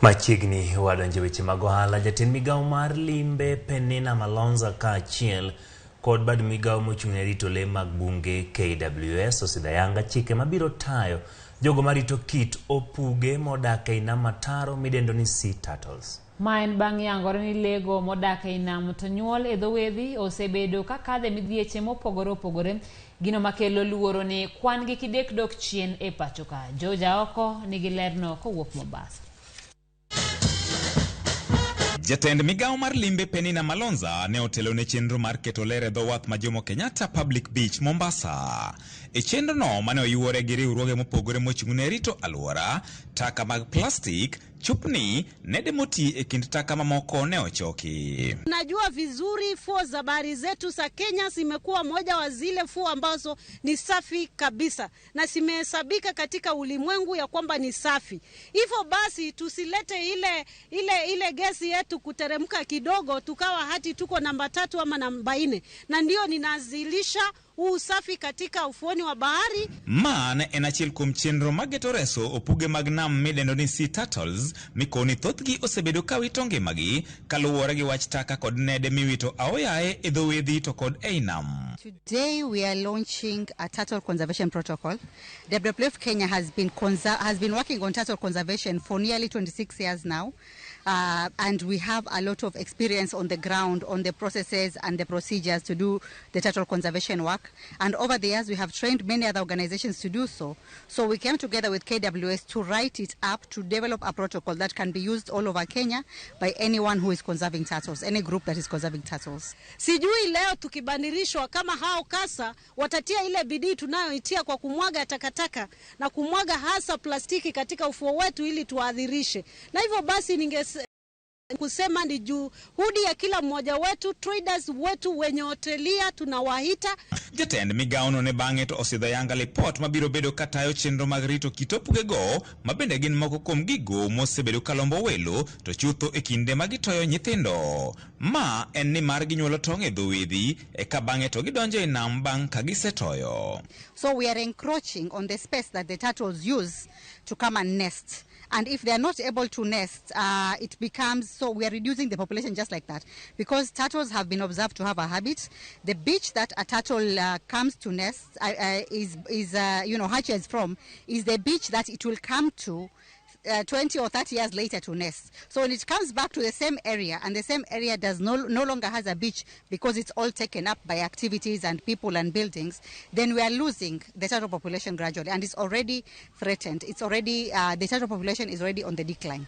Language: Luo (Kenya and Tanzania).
Machiegni wadonjo weche mag ohala. Jatend migawo mar limbe Penina Malonza kaachiel kod bad migawo mochung' ne rito lee mag bunge KWS osidho ayanga chike mabiro tayo jogo marito kit opuge modak ei nam ataro midendo ni sea turtles. Ma en bang' yangore ni lego modak ei nam to nyuol e dho wedhi osebedo ka kadho e midhieche mopogore opogore. Gino makelo luoro ni kwan gi kidek dok chien e pacho ka. George Aoko nigi lerno kowuok Mombasa. Jatend migawo mar limbe Penina Malonza ne otelo ne chenro mar keto ler e dho wath ma Jomo Kenyatta Public Beach, Mombasa. E chenrono mane oyuore gi riwruoge mopogore mochung' ne rito alwora, taka mag plastik, chupni, nede moti e kind taka mamoko ne ochoki. Najua vizuri fuo za bahari zetu za Kenya zimekuwa moja wa zile fuo ambazo ni safi kabisa na zimehesabika katika ulimwengu ya kwamba ni safi. Hivyo basi tusilete ile gesi yetu kuteremka kidogo tukawa hati tuko namba 3 ama namba 4, na ndio ninazilisha huu usafi katika ufuoni wa bahari. Ma ne en achiel kuom chenro mageto reso opuge mag nam midendo ni sea turtles mikoni thothgi osebedo ka wito ngimagi kaluwore gi wach taka kod nede miwito aoyaye e dho wedhi to kod ei nam. Today we are launching a turtle conservation protocol. WWF Kenya has been working on turtle conservation for nearly 26 years now. And we have a lot of experience on the ground on the processes and the procedures to do the turtle conservation work. And over the years, we have trained many other organizations to do so. So we came together with KWS to write it up, to develop a protocol that can be used all over Kenya by anyone who is conserving turtles, any group that is conserving turtles. Sijui leo tukibandirishwa kama hao kasa watatia ile bidii tunayoitia kwa kumwaga takataka na kumwaga hasa plastiki katika ufuo wetu ili tuadhirishe. Na hivyo basi ninge kusema ni juhudi ya kila mmoja wetu, traders wetu wenye hotelia tunawaita. Jatend migawono ne bang'e to osidho yanga lipot mabiro bedo katayo chenro mag rito kit opugego ma bende gin moko kuom gigo mosebedo kalombo welo to chutho e kinde ma gitoyo nyithindo. Ma en ni mar ginyuolo tong' e dho wedhi eka bang'e to gidonjo e nam bang' ka gisetoyo. So we are encroaching on the space that the turtles use to come and nest. And if they are not able to nest, it becomes, so we are reducing the population just like that. Because turtles have been observed to have a habit. The beach that a turtle comes to nest, is hatches from, is the beach that it will come to 20 or 30 years later to nest. So when it comes back to the same area, and the same area does no longer has a beach because it's all taken up by activities and people and buildings, then we are losing the turtle population gradually, and it's already threatened. The turtle population is already on the decline.